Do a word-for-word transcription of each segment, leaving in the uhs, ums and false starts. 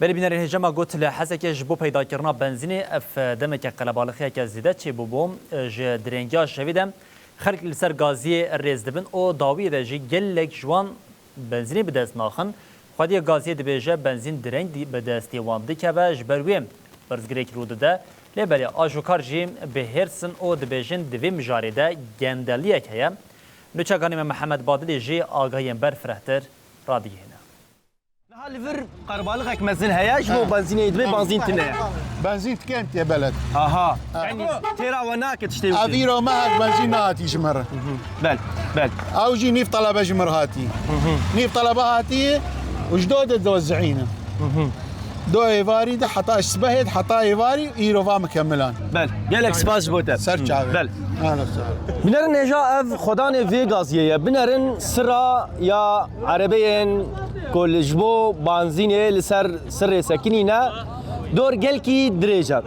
Belê bînerên hêja, me got li Hesekê ji bo peydakirina benzînê ev demeke qelebalixiyeke zêde çêbûbû. Ji dirêngiya şevê de xelk li ser gaziyê rêz dibin û dawiyê de jî gelek ji wan benzînê bi dest naxin. Xwediyê gaziyê dibêje benzîn dirêng dî-, bi destê wan dikeve, ji ber wê pirsgirêk rû dide. Lê belê ajokar jî bi hêrs in û dibêjin di vê mijarê de gendeliyek heye. Nûçekanê me Mihemed Badilê jî agahiyên berfirehtir radigihîne. Niha li vir qerbalixek mezin heye, ji bo benzînê dibê benzîn tune ye. Benzîn kêm tê beled. Aha. Ha. Yanî têra we nake tiştê Ev wekî. Îro me hek benzîn nehatî ji me re. Bel, bel. Ew jî nîv telebe ji me re hatî. Nîv telebe hatî û ji do de dozihîne. Do êvarî de heta ji sibehê de heta êvarî îro va mikemilan. Bel, gelek spas ji bo te. Ser çavê. Bel. Ana ser. Binerin hêja ev xwedanê vê gaziyê ye. Binerin sira ya erebeyên ku li ji bo banzînê li ser sirê sekinîne dor gelkî dirêj e.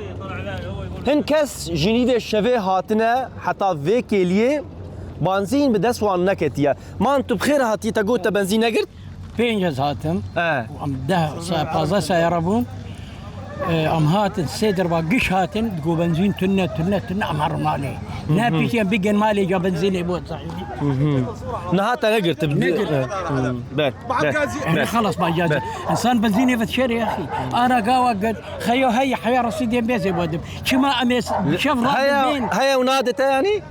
Hin kes ji nîvê şevê hatine heta vê kêliyê banzîn bi dest wan neketiye. Man tu bi xêr hatî te got te benzîn negirt? Pênc ez hatim. He. Em deh sa-, pazdeh sayara bûn. E, em hatin, sê derba giş hatin, digo benzîn tune, tune, tune, em herin malê. Ne pîtî em bigên malê ya benzînê bo sahibî. Niha te negirtib. Negirtib. Bel, bel, Ene bel. Xelas ba ya. Bel. Însan benzînê ve şerê axî. Ana gawa gid, xeyo hey, heya resîdê mêzê bo dim. Çima em ê s-, şev Heye, radin heye û nadite yanî?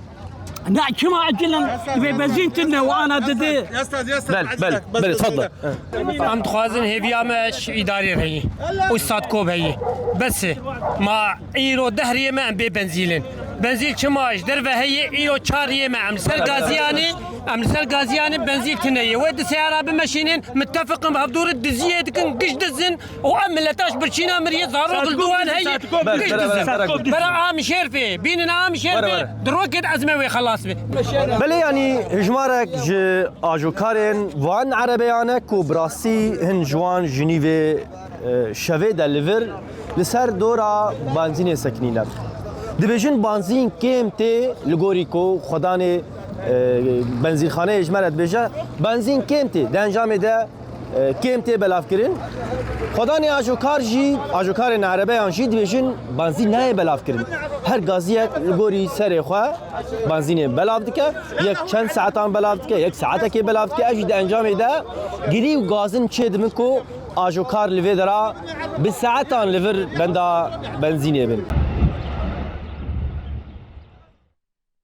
Na, çima ecilen ve benzîn tune û ana didi? Bel, bel, bel, tfadle. Em dixwazin hêviya me ji îdarê re yî. Û Sadkop heyî. Bes e. Ma îro deh riyê me em bê benzîlin. Benzîl çima ji derve heye îro çar riyê me. Em li ser gaziyanê, em li ser gaziyanê benzîl tune ye. Wê di seyara bimeşînin, mittefiqin bi hevdû re diziyê dikin, giş dizin. û em mileta ji birçîna miriyê zarok li duwan heye. Bere, bere, bere, bere. Bere Amşêr fê, bînin Amşêr fê, di rokê de ez me wê xelas be. Belê, yanî hejmarek ji ajokarên van erebeyan e ku bi rastî hin ji wan ji nîvê, e, şevê de li vir li ser dora banzînê sekinîne. Dibêjin banzîn kêm tê li gorî ku xwedanê, e, benzînxaneyê ji me re dibêje, banzîn kêm tê. Di encamê de e, kêm tê belavkirin. Xwedanê ajokar jî, ajokarên erebeyan jî dibêjin banzîn nayê belavkirin. Her gaziyek li gorî serê xwe banzînê belav dike, yek çend saetan belav dike, yek saetekê belav dike. Ev jî di encamê de girî û gazin çêdibin ku ajokar li vê dera bi saetan li vir benda benzînê bin.